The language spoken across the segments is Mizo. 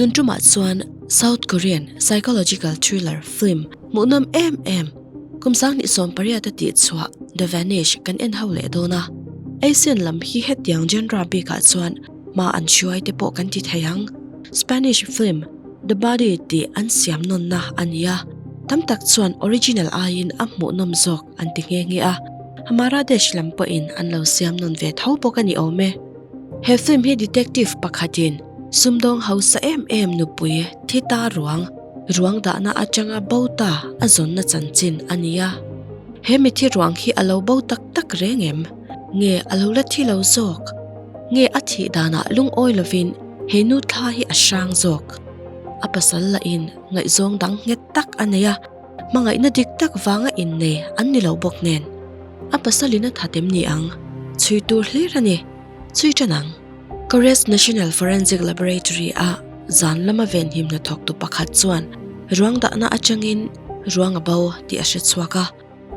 Tun tumah chuan South Korean psychological thriller film hmuhnawm em em kum 2018 a tihchhuah The Vanish kan en ho leh dawn a. Asian lam hi hetiang genre bikah chuan hma an hruai te pawh kan ti thei ang. Spanish film The Body tih an siam nawnna a ni a, tam tak chuan original aiin a hmuhnawm zawk an ti nghe nghe a, Hamara Desh lam pawhin an lo siam nawn ve tho bawk a ni awm e. He film hi detective pakhatin sumdawng hausa em em nupui thi ta ruang, ruang dahna atanga bo ta a zawnna chanchin a ni a. He mithi ruang hi a lo bo tak tak reng em? Nge a lo la thi lo zawk? Nge a thih danah lungawi lovin he nu thla hi a hrang zawk? A pasal lahin ngaihzawng dang nghet tak a nei a, hmangaihna dik tak vanga innei an ni lo bawk nen. A pasalin a that em ni ang? Chhui tur hlir a ni. Chhui tan ang. Korea's National Forensic Laboratory a zan lama venhim hnathawktu pakhat chuan ruang dahna atangin ruang a bo tih a hre chhuak a.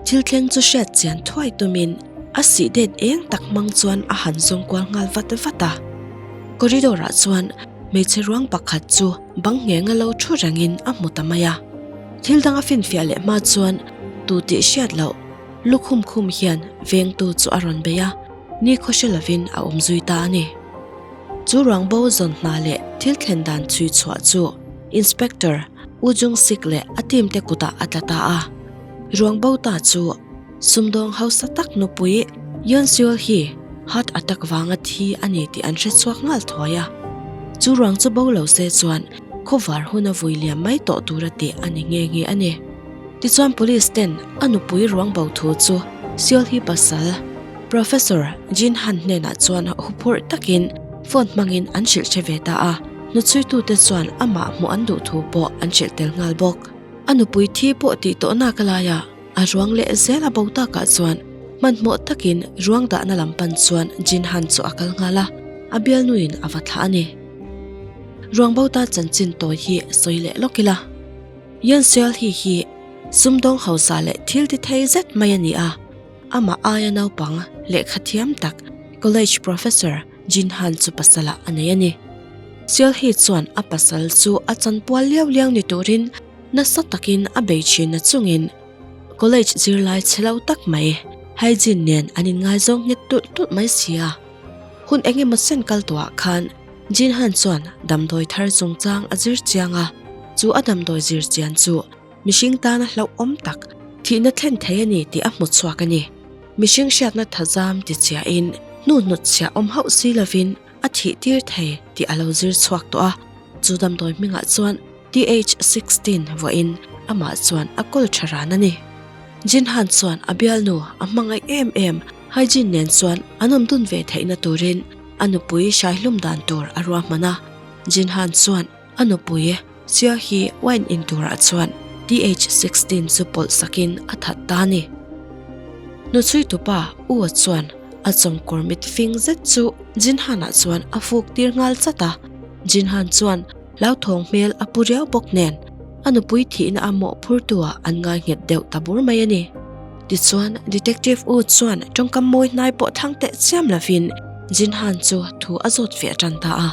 Thil thleng chu hriat chian thuai tumin a sih det eng tak hmang chuan a han zawng kual nghal vat vat a. Corridor ah chuan hmeichhe ruang pakhat chu bang nghenga lo thu rengin a hmu ta mai a. Thil dang a finfiah leh hma chuan tu tih hriat loh Lukhum khum hian vengtu chu a rawn bei a, ni khawhre lovin a awm zui ta a ni. Chu ruang bo zawn hna leh thil thlen dan chhui chhuah chu Inspector U Jung Sik leh a team te kutah a tla ta a. Ruang bo ta chu sumdawng hausa tak nupui Yoon Seol hi heart attack vanga thi a ni tih an hre chhuak nghal thuai a. Chu ruang chu bo lo se chuan khawvar hun a vui liam mai tawh tur a tih a ni nghe nghe a ni. Tichuan Police ten a nupui ruang bo thu chu Seol hi pasal Professor Jin Han hnenah chuan huphurh takin phone hmangin an hrilh hre ve ta a, hnuchhuitute chuan amah hmuh an duh thu pawh an hrilh tel nghal bawk. A nupui thi pawh tih tawh nak laia a ruang leh zel a bo takah chuan hmanhmawh takin ruang dahna lam pan chuan Jin Han chu a kal nghal a, a bialnuin a va thlah a ni. Ruang bo ta chanchin tawi hi sawi leh lawk ila. Yeonseol hi hi sumdawng hausa leh thil ti thei zet mai a ni a, amah aia naupang lehkha thiam tak college professor Jin Han chu pasalah a nei a ni. Seol hi chuan a pasal chu a chanpual liau liau ni turin nasa takin a bei thin achungin college zirlai chhe lo tak mai Hae-jin nen an inngaizawng nghet tulh tulh mai si a. Hun eng emaw sen kal tawhah khan Jin Han chuan damdawi thar chungchang a zir chiang a, chu a damdawi zir chian chu mihring tana hlauhawm tak thihna thlen thei a ni tih a hmu chhuak a ni. Mihring hriatna thazam ti chiahin hnu hnut chhiah awm hauh si lovin a thih tir thei tih a lo zir chhuak tawh a, chu damdawi hmingah chuan TH16 vuahin amah chuan a kawl tha ran a ni. Jin Han chuan a bialnu a hmangaih em em Haijin nen chuan an awm dun ve theihna turin a nupui hrai hlum dan tur a ruahman a. Jin Han chuan a nupui Seo Hee wine in turah chuan TH16 chu pawlh sakin a that ta a ni. Hnuchhui tupa U chuan a chawngkawr mit fing zet chu Jin Han-ah chuan a fuk tir nghal chat a. Jin Han chuan hlauthawng hmel a pu riau bawk nen a nupui thihna a mawhphurtu-ah an ngai nghet deuh ta bur mai a ni. Tichuan, Detective U chuan tawngkam mawi hnai pawh thlang teh chiam lovin Jin Han chu thu a zawt fiah tan ta a.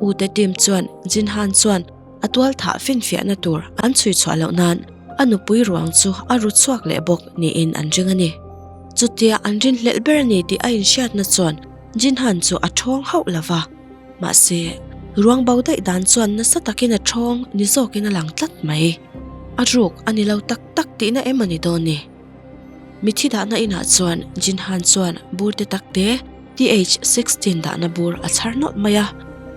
U te team chuan Jin Han chuan a tual thah finfiahna tur an chhui chhuah loh nan a nupui ruang chu a ru chhuak leh bawk niin an ring a ni. Chutia an rinhlelh ber a ni tih a inhriatna chuan Jin Han chu a thawng hauh lo va. Mahse, ruang bo daih dan chuan nasa takin a thawng ni zawkin a lang tlat mai. A ruk a ni lo tak tak tihna em a ni dawn ni? Mithi dahna inah chuan Jin Han chuan bur te tak te TH16 dahna bur a chhar nawlh mai a,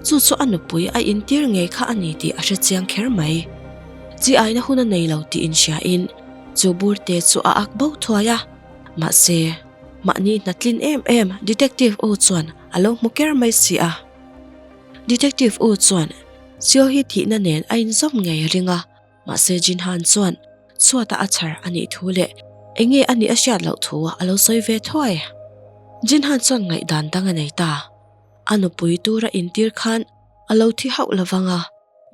chu chu a nupui a intir ngei kha a ni tih a hre chiang kher mai. Chi aina hun a nei lo tih inhriain chu bur te chu a ak bo thuai a, mahse, mahni hna tlin em em Detective U chuan a lo hmu ker mai si a. Detective U chuan Seo hi thihna nen a inzawm ngei a ring a, mahse Jin Han chuan chhuatah a chhar a nih thu leh eng nge a nih a hriat loh thu a lo sawi ve thuai. Jin Han chuan ngaihdan dang a nei ta. A nupui tura intir khan a lo thi hauh lovang a.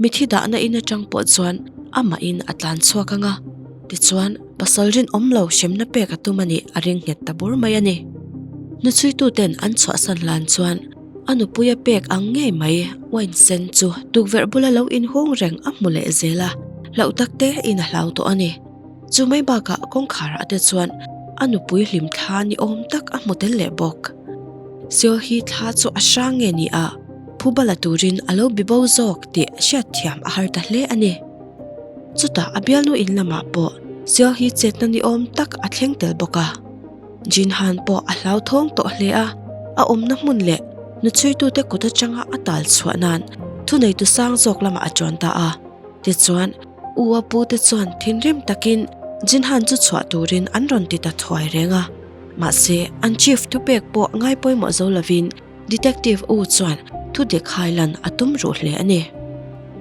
Mithi dahna in atang pawh chuan amahin a tlan chhuak ang a, tichuan pasal rinawm lo hremna pek a tum a nih a ring nghet ta bur mai a ni. Hnuchhuituten an chhuahsan hlan chuan A nupuia pek ang ngei mai wine sen chu tukverh bula lo inhung reng a hmu leh zel a, hlauh tak te in a hlau tawh a ni. Chu mai bakah kawngkhar ah te chuan a nupui hlim thla ni awm tak a hmu tel leh bawk. Seo hi thla chu a hrang nge ni a, phuba la turin a lo bi bo zawk tih hriatthiam a har ta hle a ni. Chutah a bialnu in lamah pawh Seo hi chetna ni awm tak a thleng tel bawk a. Jin Han pawh a hlauthawng tawh hle a, a awmna hmun leh nuchhuitute kut atanga a tal chhuah nan thuneitu sang zawk lamah a chuan ta a. Tichuan, U a pute chuan thinrim takin Jin Han chu chhuah turin an rawn ti ta thuai reng a. Mahse, an chief thupek pawh ngai pawimawh zo lovin Detective U chuan thudik hailan a tum ruh hle a ni.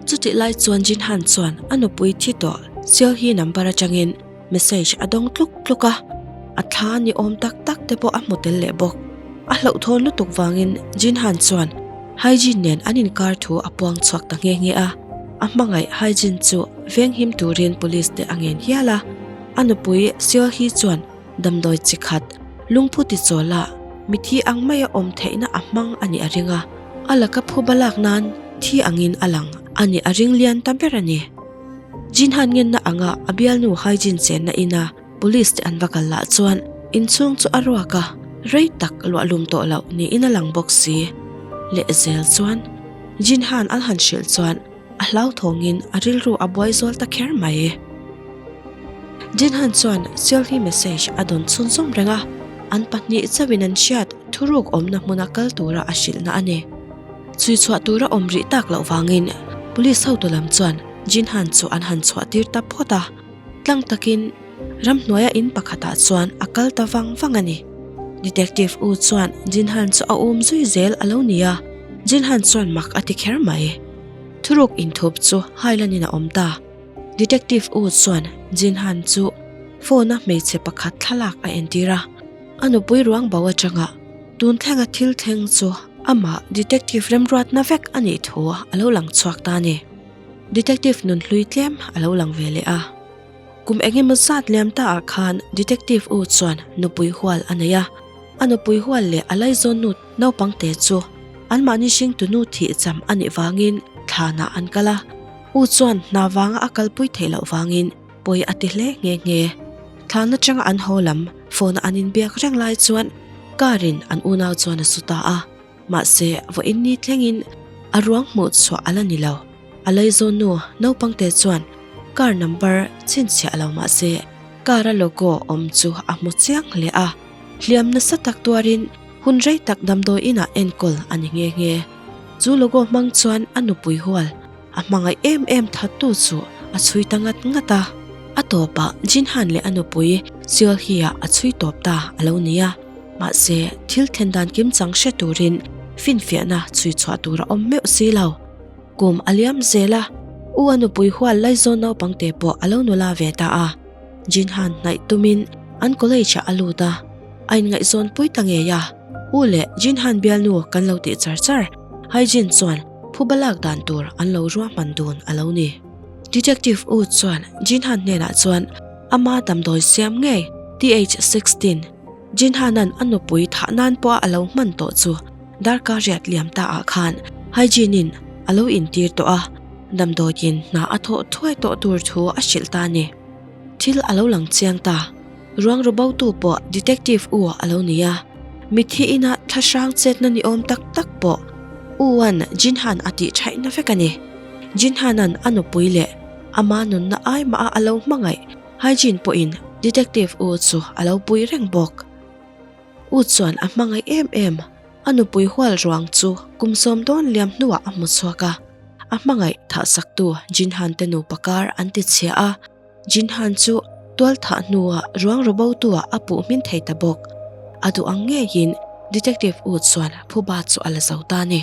Chutih lai chuan Jin Han chuan a nupui thi tawh Seo Hee number atangin Message a dawng tluk tluk a, a thla ni awm tak tak te pawh a hmu tel leh bawk. A hlauhthawn lutuk vangin Jinhan chuan Haijin nen an inkar thu a puang chhuak ta nghe nghe a. A hmangaih Haijin chu venghim turin police te a ngen hial a. A nupui Seo Hee chuan damdawi chi khat lungphu ti chawla mithi ang maia awm theihna a hmang a nih a ring a. A laka phuba lak nan thi angin a lang a nih a ring lian ta ber a ni. Jinhan ngenna anga a bialnu Haijin chenna ina police te an va kal lah chuan inchhung chu a ruak a, rei tak luahlum tawh loh niin a lang bawk si. Lehzel chuan Jinhan an han hrilh chuan a hlauthawngin a rilru a buai zual ta kher mai. Jinhan chuan Seolhee message a dawn chhunzawm reng a, an pahnih chauhin an hriat thuruk awmna hmuna kal tura a hrilhna a ni. Chhui chhuah tura awm rih tak loh vangin Police hotu lam chuan Jin Han chu an han chhuah tir ta phawt a, tlang takin ramhnuaia in pakhatah chuan a kal ta vang vang a ni. Detective U chuan Jin Han chu a um zui zel a lo ni a, Jin Han chuan mak a ti kher mai. Thuruk inthup chu hailanin a awm ta. Detective U chuan Jin Han chu phone-a hmeichhe pakhat thlalak a entir a, a nupui ruang bo atanga Tun thlenga thil thleng chu amah detective remruatna vek a nih thu a lo lang chhuak ta a ni. Detective nunhlui tlem a lo lang ve leh a. Kum eng emaw zat liam ta ah khan detective u chuan nupui hual a nei a. A nupui hual leh a laizawnnu naupang te chu anmahni hringtunu thih cham a nih vangin thlanah an kal a. U chuan hna vanga a kalpui theih loh vangin pawi a ti hle nghe nghe. Thlan atanga an haw lam phone a an inbiak reng lai chuan car in an unau chuan a su ta a, mahse vawiin ni thlengin a ruang hmuh chhuah a la ni lo. A laizawn nu naupang te chuan car number chhinchhiah lo mahse car a logo awm chu a hmu chiang hle a, hliam nasa tak tuarin hun rei tak damdawi inah enkawl a ni nghe nghe. Chu logo hmang chuan a nupui hual A hmangaih em em thattu chu a chhui ta ngat ngat a. A tawpah Jinhan leh a nupui Seolhee-ah a chhui tawp ta a lo ni a. Mahse, thil thlen dan kimchang hre turin finfiahna chhui chhuah tur a awm meuh si lo. Kum a liam zel a, u a nupui hual laizawn naupangte pawh a lo nula ve ta a. Jinhan hnaih tumin an college-ah a lut a, a inngaihzawnpui ta ngei a. U leh Jinhan bialnu kan lo tih char char, Haijin chuan phuba lak dan tur an lo ruahman dun a lo ni. Detective U chuan Jinhan hnenah chuan ama damdawi siam ngei TH16 Jinhan-a'n a nupui thah nan pawha a lo hman tawh chu darkar riat liam ta ah khan Haijin-in a lo intir tawh a, damdawiin hna a thawh thuai tawh tur thu a hrilh ta a ni. Thil a lo lang chiang ta. Ruang ru botu pawh Detective U a lo ni a, mitthi ina thlahrang chetna ni awm tak tak pawh U-a'n Jinhan a tih thaihna vek a ni. Jinhan-a'n a nupui leh ama nunna ai mah a a lo hmangaih Haijin pawhin Detective U chu a lo pui reng bawk. U chuan a hmangaih em em, a nupui hual ruang chu kum sawm dawn liam hnuah a hmu chhuak a, a hmangaih thahsaktu Jinhan te nupa kar an ti chhia a, Jinhan chu tual thah hnuah ruang robotu-ah a puh hmin thei ta bawk. A duh ang ngeiin Detective U chuan phuba chu a la zo ta a ni.